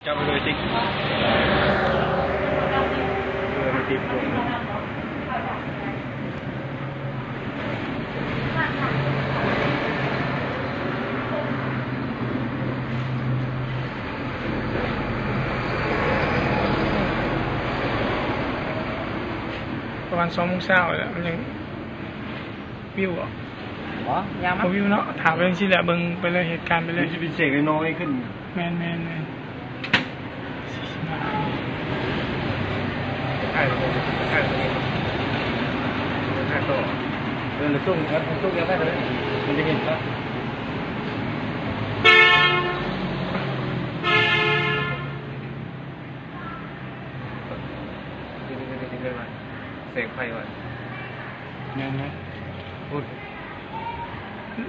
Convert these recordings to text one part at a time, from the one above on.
ຈັບໄປເລີຍຊິ ເອີ ມັນຕິດຕົວ ປະມານສອງໂມງເຊົ້າແລ້ວ ມັນຍັງ ວິວບໍ່? ບໍ່ ຍາມ ບໍ່ວິວເນາະ. ຖາມໄປຈັ່ງຊີ້ແຫຼະ ເບິ່ງໄປເລີຍ ເຫດການໄປເລີຍ. ມັນຊິເປັນເສກນ້ອຍໆຂຶ້ນ. ແມ່ນໆໆ. ເອີ ສົ່ງກັນ ສົ່ງກັນໄດ້ເລີຍ ມັນຈະເຫັນປະ? ແສງໄຟວ່າ ແມ່ນໆ. ໂອ້ຍ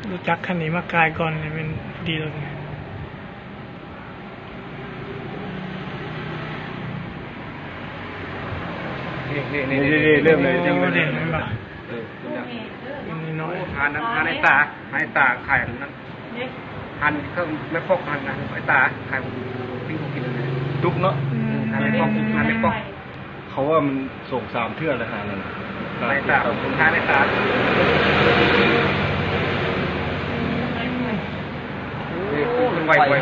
ຮູ້ຈັກຄັນນີ້ມາກາຍກ່ອນນີ້ແມ່ນດີແລ້ວນີ້. ນີ້ໆໆ ນີ້ໆ ເລີ່ມເລີຍ ເລີ່ມເລີຍ ເອີ ຂຶ້ນແລ້ວ ນ້ອຍໆ. ໂອ້ ຫານ ຫານໃນຕາ ໃນຕາຂາຍນັ້ນ ຫັ້ນເຄື່ອງແມ່ປອກຫັ້ນນະ ໄອ້ຕາຂາຍ ປີ້ງກິນ ຕຸກເນາະ. ອືມ ຫັ້ນແມ່ປອກ ຫັ້ນແມ່ປອກ ເຂົາວ່າມັນສອງສາມເທື່ອແລ້ວຫັ້ນນະ ໄອ້ຕາ ຂາຍແມ່ຕາ. ໂອ້ ໄຟ ໄຟ ໄຟ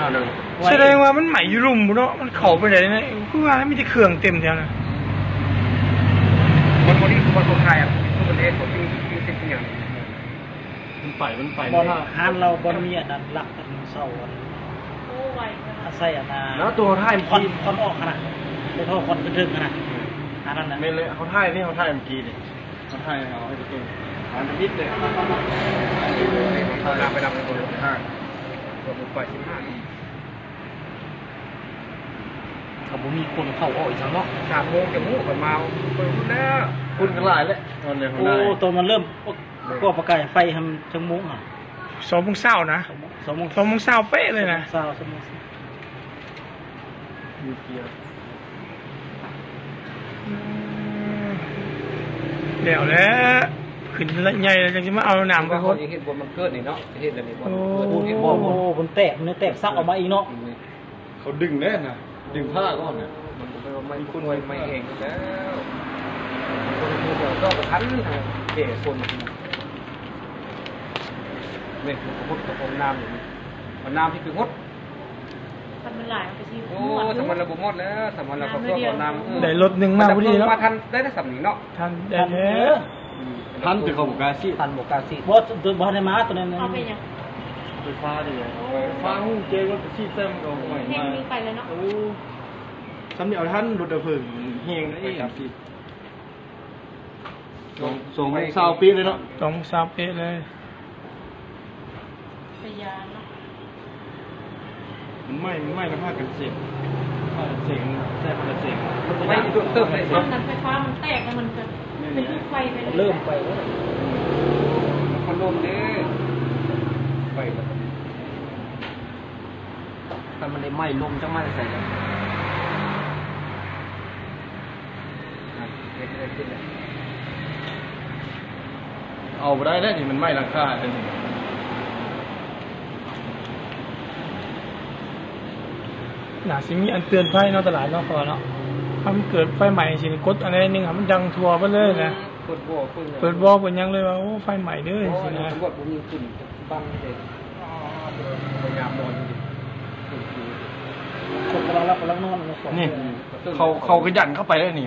ສະແດງວ່າມັນໄໝ້ຢູ່ລຸ່ມພຸ້ນເນາະ ມັນເຂົ້າໄປໄດ້ນະ ຄືວ່າມີແຕ່ເຄື່ອງເຕັມແຖວນັ້ນ. ມັນບໍ່ໄດ້ ຄືວ່າເຂົາຂາຍ ຄືປະເທດເຂົາ ປີ້ງ ປີ້ງເສັດ ປີ້ງຫຍັງ. ມັນໄປ ມັນໄປ ບໍ່ ຮ້ານລາວບໍ່ມີອັນນັ້ນ ຫຼັກອັນເສົາອັນ ອາໄສອັນນ່າ ແລ້ວຕົວເຮົາຖ່າຍ ຄວັນ ຄວັນອອກຫັ້ນນະ ບໍ່ພໍຄວັນຂຶ້ນເທິງຫັ້ນນະ ອັນນັ້ນນະ. ແມ່ນເລີຍ ເຮົາຖ່າຍນີ້ ເຮົາຖ່າຍເມື່ອກີ້ນີ້ ເຮົາຖ່າຍ ເຮົາໃຫ້ໄປເກັບ ມັນຈະມິດເລີຍ ຕາມໄປນຳເລີຍ. ກໍບໍ່ມີຄົນເຂົ້າອອກອີກຊັ້ນເນາະ. ສາມໂມງຈະຮູ້ກັນມາ ຄົນພຸ້ນແລ້ວ ຄົນກໍຫຼາຍແຫຼະ ຕອນນີ້. ໂອ້ ຕອນມັນເລີ່ມ ກໍປະກາຍໄຟຫັ້ນຈັກໂມງຫະ? ສອງໂມງເຊົ້ານະ ສອງໂມງ ສອງໂມງ ສອງໂມງເຊົ້າເປະເລີຍນະ ສອງໂມງເຊົ້າ ສອງໂມງ. ອືມ ແລ້ວແຫຼະ ຂຶ້ນໃຫຍ່ແລ້ວ ຈັ່ງຊິມາເອົານ້ຳໄປຫົດ. ເຮັດບ່ອນມັນເກີດນີ້ເນາະ ເຮັດແລ້ວນີ້ ບ່ອນມັນເກີດ. ໂອ້ ເຮັດບໍ່ ໂອ້ ມັນແຕກ ມັນແຕກ ຊັກອອກມາອີກເນາະ. ອືມ ເຂົາດຶງແລ້ວນະ ດຶງຜ້າກ່ອນນະ. ມັນບໍ່ແມ່ນວ່າໄມ້ ມີຄົນ ໄມ້ແຫ້ງແລ້ວ ຄົນຢູ່ແຖວເຈົ້າກໍທັນແກ່ຄົນ. ນີ້ ມັນກໍຫົດກັບຫ້ອງນ້ຳຢູ່ນີ້ ຫ້ອງນ້ຳທີ່ຄືຫົດ ຄັນມັນຫຼາຍມັນກໍຊິ ໂອ້ ໝົດ ສຳມັນລະບໍ່ໝົດແລ້ວ ສຳມັນລະກໍ ນ້ຳ ເຂົ້າຫ້ອງນ້ຳ. ເອີ ໄດ້ລົດໜຶ່ງມາພໍດີເນາະ ມາທັນໄດ້ແຕ່ສ່ຳນີ້ເນາະ. ທັນ ທັນ ເອີ ອືມ ທັນ ແຕ່ເຂົາບໍ່ກ້າສີດ ທັນບໍ່ກ້າສີດ. ບໍ່ ໂດຍ ບໍ່ໄດ້ມາຕົວນັ້ນ ເອົາໄປຫຍັງ? ໄຟຟ້າເດ ໄຟຟ້າ ຮູ້ແຈ້ງວ່າໄປສີດໃສ່ ມັນກໍອອກໃໝ່ ແຮງມີໄປແລ້ວເນາະ. ໂອ້ ສ່ຳນີ້ເອົາທັນ ລົດດັບເພີງແຮງເດ້. ໄປກັບ ສອງ ສອງໂມງເຊົ້າເປະເລີຍເນາະ ສອງໂມງເຊົ້າເປະເລີຍ. ໄປຢາເນາະ ມັນໄໝ້ ມັນໄໝ້ ມັນພາກັນເສກ ພາກັນເສກ ໃຊ້ພາກັນເສກ ໄໝ້ໂດນເຕີບເລີຍ. ອັນນັ້ນໄຟຟ້າມັນແຕກ ແລ້ວມັນກໍເປັນລູກໄຟໄປເລີຍ ເລີ່ມໄປແລ້ວ. ມັນລົມເດ້ ໄປແລ້ວ ຖ້າມັນໄດ້ໄໝ້ລົມຈັກມາແຕ່ໃສ. ເອົາບໍ່ໄດ້ແລ້ວນີ້ ມັນໄໝ້ຫຼັງຄາເດ້ນີ້. ໜ້າຊິມີອັນເຕືອນໄພເນາະ ຕະຫຼາດເນາະ ເພາະວ່າເນາະ ຖ້າມັນເກີດໄຟໄໝ້ຈັ່ງຊີ້ ກົດອັນໃດໜຶ່ງໃຫ້ມັນດັງທົ່ວເບິດເລີຍນະ. ເປີດວໍ ເປີດຫຍັງ ເປີດຫຍັງເລີຍວ່າ ໂອ້ ໄຟໄໝ້ເດີ ຈັ່ງຊີ້ນະ. ຕຳຫຼວດບໍ່ມີຂຶ້ນບັງເດ ພະຍາຍາມນອນຢູ່ ຄົນກຳລັງຫຼັບກຳລັງນອນເນາະ. ນີ້ ເຂົາ ເຂົາກໍຢັນເຂົ້າໄປແລ້ວນີ້.